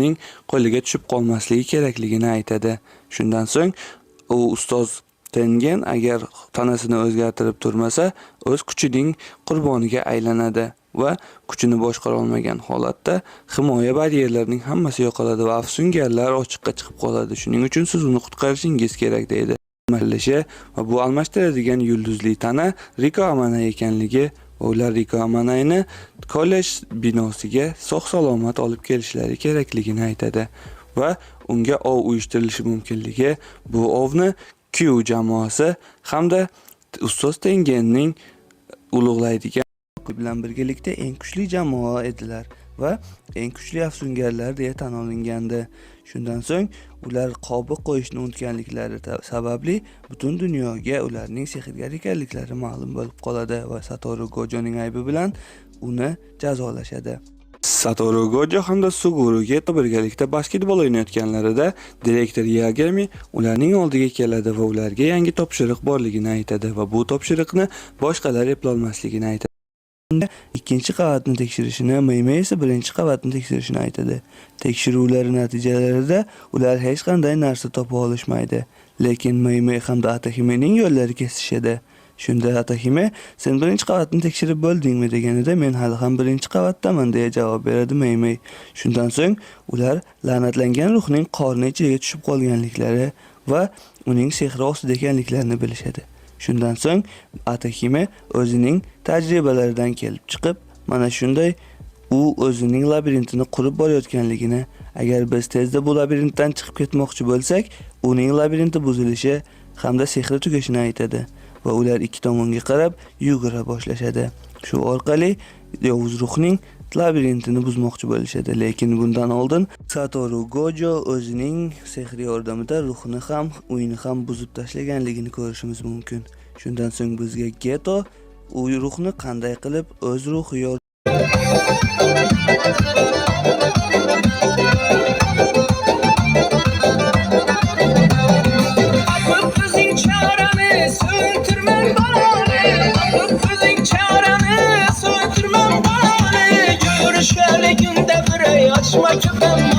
Ning qo'liga tushib qolmasligi kerakligini aytadi. Shundan so'ng u ustoz Tengen agar tanasini o'zgartirib turmasa, o'z kuchining qurboniga aylanadi va kuchini boshqara olmagan holatda himoya baryerlarining hammasi yo'qoladi va afsungarlar ochiqqa chiqib qoladi. Shuning uchun siz uni qutqarishingiz kerak deydi. Almashtirilishi va bu almashtiradigan yulduzli tana Riko Amanai ekanligi va ular Riko Amanayni kollej binosiga sog' salomat olib kelishlari kerakligini aytadi va unga ov uyushtirilishi mumkinligi, bu ovni Q jamoasi hamda ustoz Tengenning ulug'laydigan bilan birgalikda eng kuchli jamoa edilar va eng kuchli afsungarlar deya tan olingandi. Shundan so'ng ular qobiq qo'yishni unutganliklari sababli butun dunyoga ularning sehrgar ekanliklari ma'lum bo'lib qoladi va Satoru Gojoning aybi bilan uni jazolashadi. Satoru Gojo hamda Suguru Geto birgalikda basketbol o'ynayotganlarida direktor Yagami ularning oldiga keladi va ularga yangi topshiriq borligini aytadi va bu topshiriqni boshqalar eplolmasligini aytadi. Unda ikkinchi qavatni tekshirishini, Meymey esa birinchi qavatni tekshirishini aytadi. Tekshiruvlar natijalarida ular hech qanday narsa topa olishmaydi. Lekin Meymey hamda Atahimening yo'llari kesishadi. Shunda Atahime, "Sen birinchi qavatni tekshirib bo'ldingmi?" deganida, "Men hali ham birinchi qavatdaman" deya javob beradi Meymey. Shundan so'ng ular la'natlangan ruhning qorni ichiga tushib qolganliklari va uning sehri ostida ekanliklarini bilishadi. Shundan so'ng Atahime o'zining tajribalaridan kelib chiqib, mana shunday u o'zining labirintini qurib borayotganligini, agar biz tezda bu labirintdan chiqib ketmoqchi bo'lsak, uning labirinti buzilishi hamda sehri tugashini aytadi va ular ikki tomonga qarab yugura boshlashadi. Shu orqali yovuz ruhning labirintini buzmoqchi bo'lishadi, lekin bundan oldin Satoru Gojo o'zining sehri yordamida ruhni ham, uyni ham buzib tashlaganligini ko'rishimiz mumkin. Shundan so'ng bizga Geto u ruhni qanday qilib o'z ruhi Tapıp özün çareni, söndürmem balanı. Tapıp özün çareni, söndürmem balanı. Görüşeli günde birey açma köpem.